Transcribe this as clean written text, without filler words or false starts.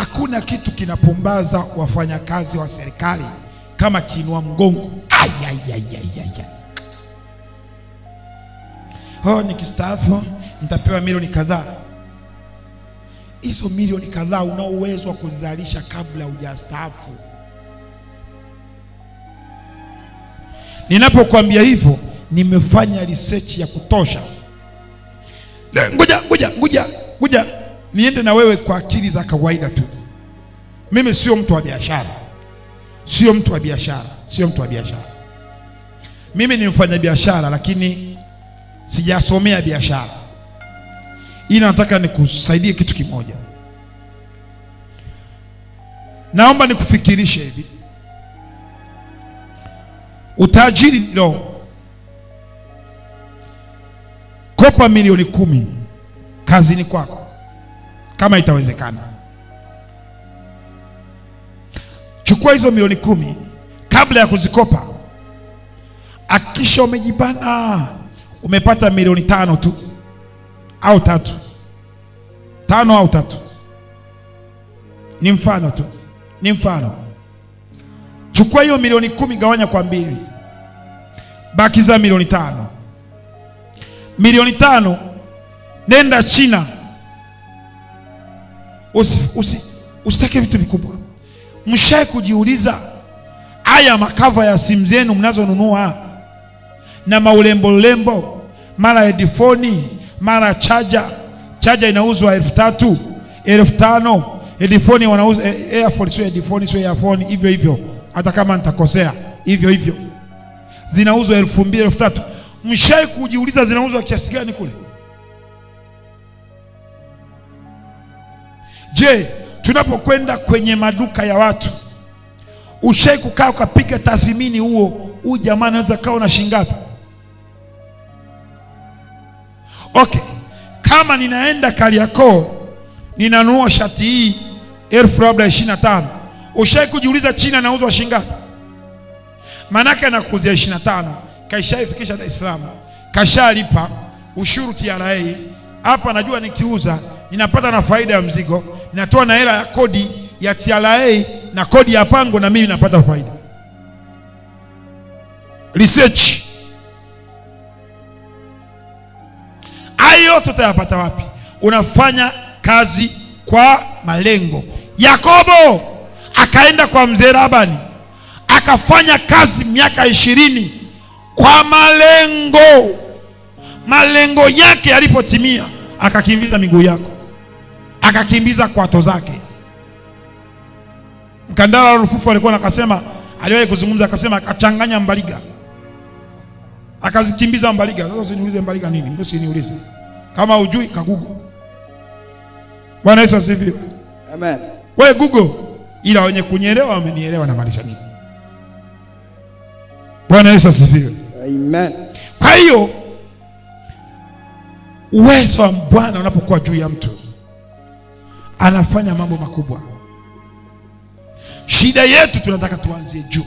Hakuna kitu kinapumbaza wafanyakazi wa serikali kama kiinua mgongo. Ay. Oh, nikistaafu nitapewa milioni kadhaa. Hizo milioni kadhaa una uwezo wa kuzalisha kabla hujastaafu. Ninapokuambia hivyo, nimefanya research ya kutosha. Ngoja niende na wewe kwa akili za kawaida tu. Mimi sio mtu wa biashara. Sio mtu wa biashara. Mimi ni mfanyabiashara lakini sijasomea biashara. Ila nataka nikusaidie kitu kimoja. Naomba nikufikirishe hivi. Utajiri leo, kopa milioni 10 kazini kwako kama itawezekana. Chukua hizo milioni 10, kabla ya kuzikopa hakikisha umejibana, umepata milioni 5 tu au 3. 5 au 3. Ni mfano tu. Ni mfano. Chukua hiyo milioni 10 gawanya kwa 2. Bakiza milioni 5. Milioni 5 nenda China. Usitake vitu vikubwa. Mshae kujiuliza haya makava ya simu zenu mnazonunua na maulembo lembo, mara headphone, mara charger. Charger inauzwa 3000, 5000, headphone wanauza earphone, sio headphone, sio earphone, hivyo hivyo. Hata kama nitakosea, hivyo hivyo. Zinauzwa 2000, 3000. Mshae kujiuliza zinauzwa kiasi gani kule? Je, tunapokwenda kwenye maduka ya watu, ushai kukaa ukapiga tathmini huo, huyu jamaa anaweza kaa na shilingi ngapi? Okay, kama ninaenda Kariakoo ninanunua shati hii 1025,000, ushai kujiuliza China nauzwa shilingi ngapi? Manake anakuuzia 25, kaishaifikisha Dar es Salaam, kashalipa ushuru TRA. Hapa najua nikiuza ninapata na faida ya mzigo, ninatoa na hela ya kodi ya TRA na kodi ya pango, na mimi napata faida. Research. Hayo tutayapata wapi? Unafanya kazi kwa malengo. Yakobo akaenda kwa mzee Labani, akafanya kazi miaka 20 kwa malengo. Malengo yake yalipotimia, akakimbiza miguu yako, akakimbiza kwato zake. Mkandala Rufufu alikuwa akasema, aliwahi kuzungumza akasema, akachanganya mbaliga, akazikimbiza mbaliga. Sasa usiniulize mbaliga nini, usiniulize. Kama hujui ka Google. Bwana Yesu asifiwe. Amen. Wewe Google, ila wenye kunielewa wamenielewa na maanisha nini. Bwana Yesu asifiwe. Amen. Kwa hiyo uwezo wa Bwana unapokuwa juu ya mtu, anafanya mambo makubwa. Shida yetu tunataka tuanzie juu.